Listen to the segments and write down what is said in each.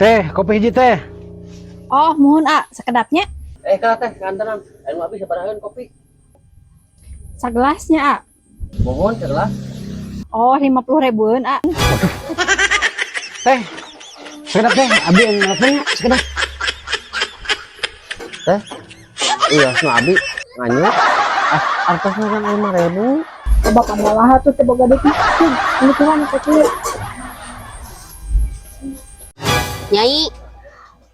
Teh, kopi hiji teh. Oh, muhun A, sakedap nya. Eh, kala teh nganteran. Anu abi sabaraha kopi? Sagelasnya A. Muhun segelas. Oh, 50 ribuan A. Teh. Sakedap teh, abi yang nelponnya sakedap. Teh. Iya, nu abi nganyut. Ah, artosna kan 5.000. Bapak malah tuh teu boga duit. Ini kurang kecil. Nyai,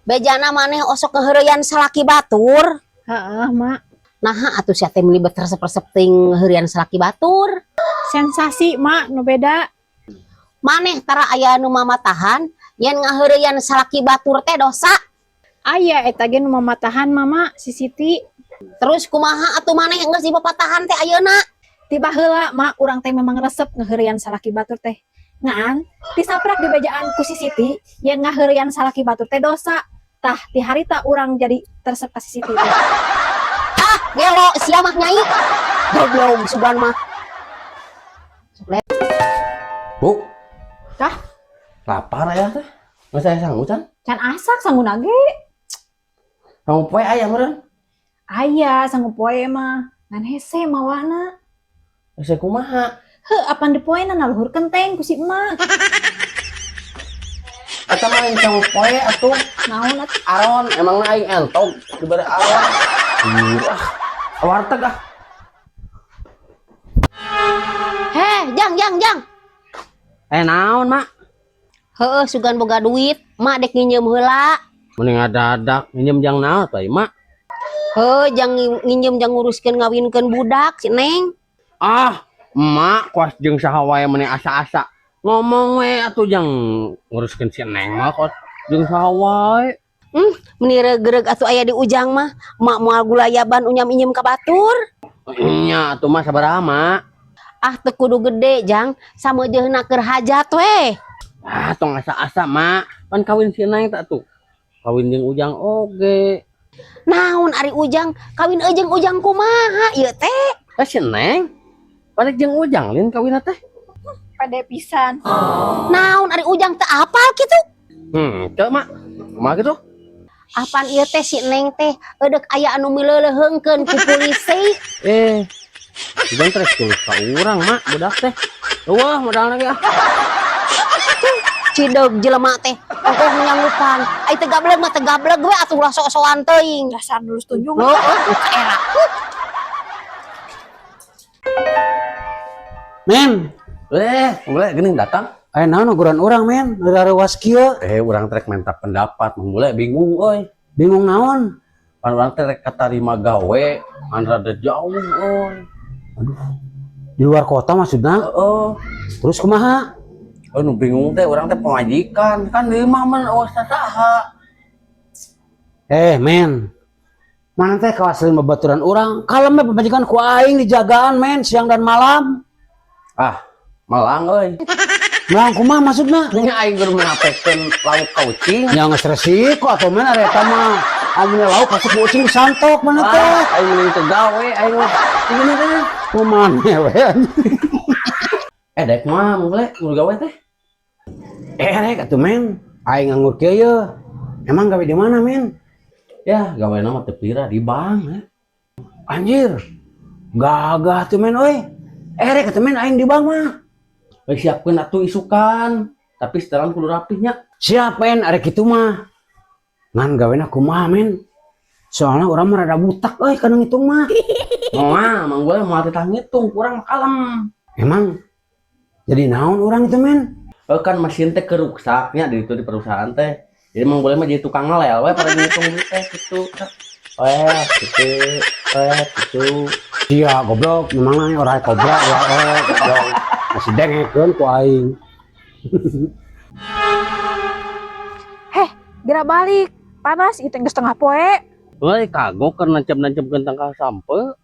bejana maneh osok ngeheureyan salaki batur. Heeh, Mak. Naha atuh sia teh meuni bet resep-resep teuing ngeheureyan salaki batur. Sensasi, Mak, nu beda. Maneh tara aya nu mamatahan yen ngaheureyan salaki batur teh dosa. Aya eta ge nu mamatahan Mama, si Siti. Terus kumaha atuh maneh geus dipapatahan teh ayeuna? Ti baheula, Mak, urang teh memang resep ngeheureyan salaki batur teh. Ngan, disaprak di bejaan ku si Siti yen ngaheureyan salaki batur teh dosa. Tah, ti harita urang jadi teresep ka si Siti teh. Ah, gelo sia mah Nyai. Goblok sugan mah. Bu. Tah? Lapar aya teh. Geus aya sangu can? Can asak sangu nage. Sangu poe aya meureun. Aya sangu poe mah. Ngan hese mawana. Hese kumaha? Heuh, apan di poena naluhur kenteng ku si emak. Eta mah lain sangu poe atuh. Naon atuh? Aron, emangna aing entog dibere aron. Ah, warteg ah. Heh, jang jang jang. Eh naon, Mak? Heueuh sugan boga duit, mak dek nginjem heula. Mending adadak nginjem jang naon teh, Mak? Heuh, jang nginjem jang nguruskeun ngawinkeun budak si Neng. Ah, emak kuas jeung saha wae meni asa-asa. Ngomong we atuh jang nguruskeun si Neng mah kos jeung saha wae. Meni regreg atuh aya di Ujang mah, mak moal gulayaban unyam injem ka batur. Nya atuh mah sabaraha, Mak? Ah, teu kudu gede, Jang, sameujeuhna keur hajat we. Ah, tong asa-asa, Mak. Pan kawin si Neng tak tuh. Kawin jeung Ujang oge. Naon ari Ujang, kawin jeung Ujang kumaha ieu teh? Eh si Neng. Balik jeung Ujang lin kawin teh. Pede pisan. Naon ari Ujang teu apal kitu? Teu, Mak. Kumaha kitu? Apan ieu teh si Neng teh eudek aya anu mileuleheungkeun ku polisi. Eh, Ujang terus tulis ka urang, Mak, budak teh. Wah, modal lagi ah. Cideg jelema teh ongkoh nyanggupan. Ai teu gableg mah teu gableg we atuh ulah sok-sokan teuing. Dasar lulus tunjung. Heueuh, ka era. Men, Eh, mulai geuning datang. aya naon ukuran urang men, rareuwas kieu. Eh, urang trek minta pendapat, mulai bingung euy. Bingung naon? Pan urang teh rek katarima gawe, ngan rada jauh euy. Di luar kota maksudna? Heeh. Terus kumaha? Oh, nu bingung teh urang teh pamajikan, kan di imah mah eueuh saha. Eh, men. Mana teh kawas lain babaturan urang? Kalem we pamajikan ku aing dijagaan men siang dan malam. Ah, melang euy. Melang kumaha maksudna? Nya aing keur menapekeun lauk ka ucing. Nya geus resiko atuh men ari eta mah. Amun lauk pasti ku ucing disantok mana teh. Ah, aing mending teu gawe aing mah. Gini teh. Kumaha we. Eh, dek mah mulai nu gawe teh. Eh, rek atuh men. Aing nganggur kieu ye. Emang gawe di mana men? Ya, gawe mah teu pira di bank ya. Anjir. Gagah tuh men euy. Eh rek atuh men aing di bank mah. Baik siapkeun atuh isukan. Tapi setelan kudu rapih nya. Siap men, arek kitu mah. Ngan gawena kumaha men? Soalnya urang mah rada butak euy kana ngitung mah. Moal, mang gue moal titah ngitung, kurang kalem. Emang jadi naon urang itu men? Eh, kan mesin teh keruksaknya di itu di perusahaan teh. Jadi mang boleh mah jadi tukang ngelel we pada ngitung duit teh gitu. Eh, gitu. Eh, gitu. Iya, goblok, memang orang kobra ya goblok. Masih dengekeun ku aing. Heh, geura balik. Panas ieu teh geus tengah poe. Euy, kagok keur nancep-nancep tangkal sampe.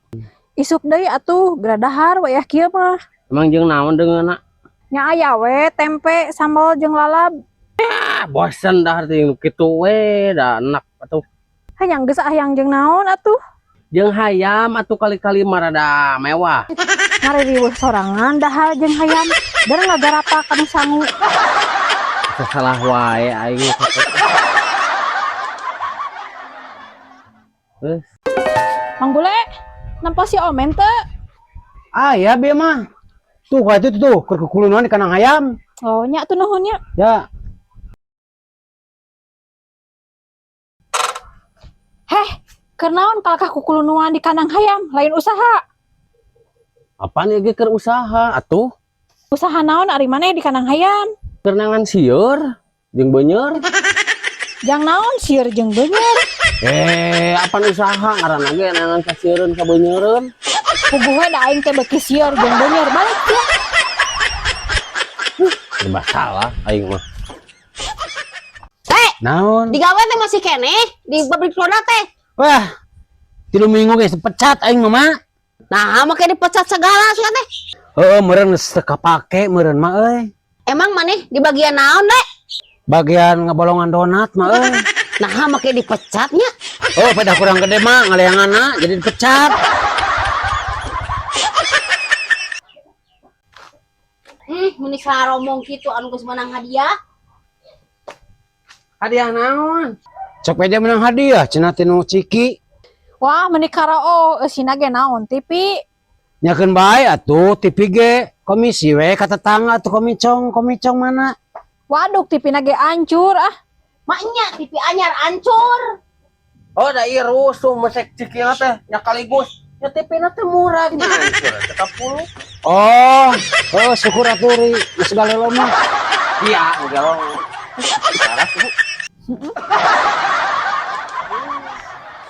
Isuk deui atuh, geura dahar wayah kieu mah. Emang jeung naon deungeunna? Nya aya we tempe sambal jeung lalab. Ah, bosen dahar teh kitu we, da enak atuh. Hayang geus hayang jeung naon atuh? Jeung hayam atuh kali-kali mah rada mewah. Ngaririweuh sorangan dahar jeung hayam. Dan ngagarapa kanu sangu. Salah wae aing. Geus. Mang Bule, nempo si Omen teu? Ah ya bieu mah. Tuh ka itu tuh keur kukulunuan di kandang hayam. Oh, nya tuh nuhun nya. Ya. Heh, keur naon kalakah kukulunuan di kandang hayam, lain usaha. Apaan ieu ge keur usaha atuh? Usaha naon ari maneh di kandang hayam? Keur neangan sieur jeung beuneur. Jang naon sieur jeung beuneur? Eh, apaan usaha ngaranna ge neangan kasieureun ka beuneureun. Puguh we da aing teh beuki sieur jeung beuneur balik ya. Serba salah aing mah. Eh, Naon? digawe teh masih keneh di pabrik soda teh. Wah. 3 minggu geus pecat aing mah, Mak. Nah, make dipecat segala sia teh. Heeh, meureun geus teu kapake meureun mah euy. Emang maneh di bagian naon dek? Bagian ngebolongan donat mah euy. Nah, make dipecatnya. Oh, pada kurang gede mah ngaleanganna jadi dipecat. Meni saromong kitu anu geus menang hadiah. Hadiah naon? Cok meja menang hadiah cenah tinu Ciki. Wah, meni karao eusina ge naon TV. Nyakeun bae atuh TV ge komisi we ka tetangga atuh komicong komicong mana. Waduk TV na ge ancur ah. Maknya TV anyar ancur. Oh, da ieu rusuh mesek Ciki teh nya kaligus. Nya TV na teh murah gini hancur teh 10. Oh, oh syukur atuh ri geus galelo mah. Iya, udah. Parah, Bu.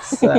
Sa.